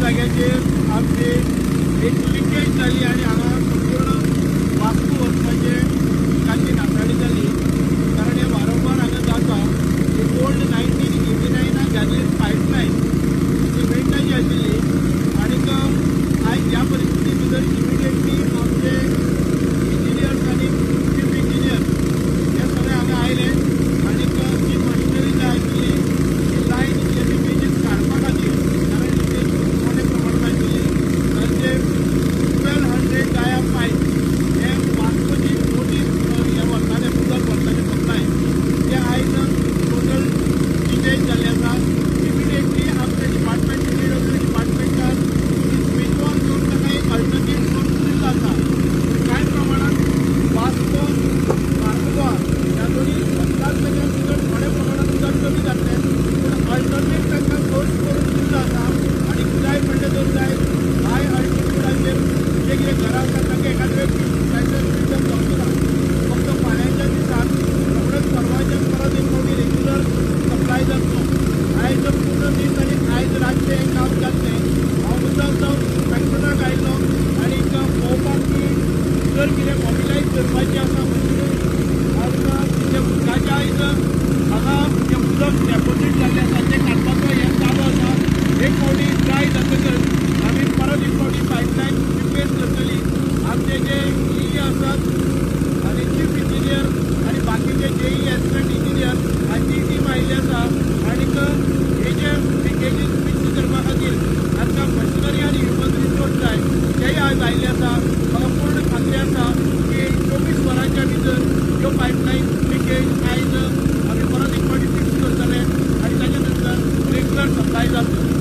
जाग्याचेर आमची एक लिकेज जाली आनी हांगा संपूर्ण वास्को वचपाचे उदकाची नासाडी जाली, कारण हे वारंवार हांगा जाता. ओल्ड 1989 घातलेली पायपलायन सिमेंटाची आशिल्ली आनीक आयज ह्या परिस्थिती भितर इमिडिएटली आमचे इंजिनियर्स आनी चीफ इंजिनियर हे सगळे हांगा आयले आनीक जी मशिनरी जाय आशिल्ली ती लायन जे लिकेजीस काडपा खातीर, कारण लिकेज मोठ्या प्रमाणात आशिल्ली, तांचे 1200 डाया पायप हे वास्कोची मोठी हे व्हरताले, उदक व्हरताले सप्लाय, ते आयज टोटल डिटेज जाल्ले आसा. इमिडिएटली आमचे डिपार्टमेंट पीडब्ल्यू डिपार्टमेंटान स्विच ऑन करून ताका एक अल्टरनेट सोर्स दिल्लो आसा. कांय प्रमाणात वास्को मार्मगोवा ह्या दोनी मतदारसंघात भितर थोड्या प्रमाणात उदक कमी जातलें, पूण अल्टरनेट तांकां सोर्स करून दिल्लो आसा. आनी जाय पडलें जर जाय हाय अल्टिट्यूडाचेर जे कितें घरां आसा तांकां एखाद्या वेळ फिल्टर जावचो ना, फक्त फाल्यांच्या दिसाक रोखडोच परवाच्यान परत एक फावटी रेग्युलर सप्लाय जातलो. आयज पूर्ण दीस आनी आयज रातचें हें काम जातलें. हांव मुद्दाम जावन इन्स्पेक्टराक आयलो आनी पळोवपाक की जर कितें मोबिलायज करपाचें आसा मशिनरी आमकां जें उदकाचें आयज हांगा जें उदक डेपोजीट जाल्लें आसा तें काडपाचो हें चालू आसा. एक फावटी ड्राय जातकच आमी परत एक फावटी पायपलायन रिप्लेस करतली. आमचे जे ई आसात आनी चीफ इंजिनियर आनी बाकीचे जेई एसिस्टंट इंजिनियर हांची टीम आयिल्ली आसा आनीक हे जे लिकेजीस फिक्स करपा खातीर आमकां मशिनरी आनी ह्युमन रिसोर्स जाय तेय आयज आयिल्ले आसा. म्हाका पूर्ण खात्री आसा की 24 वरांच्या भितर ह्यो पायपलायन लिकेज आयज आमी परत एक फावटी फिक्स करतले आनी ताच्या नंतर रेग्युलर सप्लाय जातलो.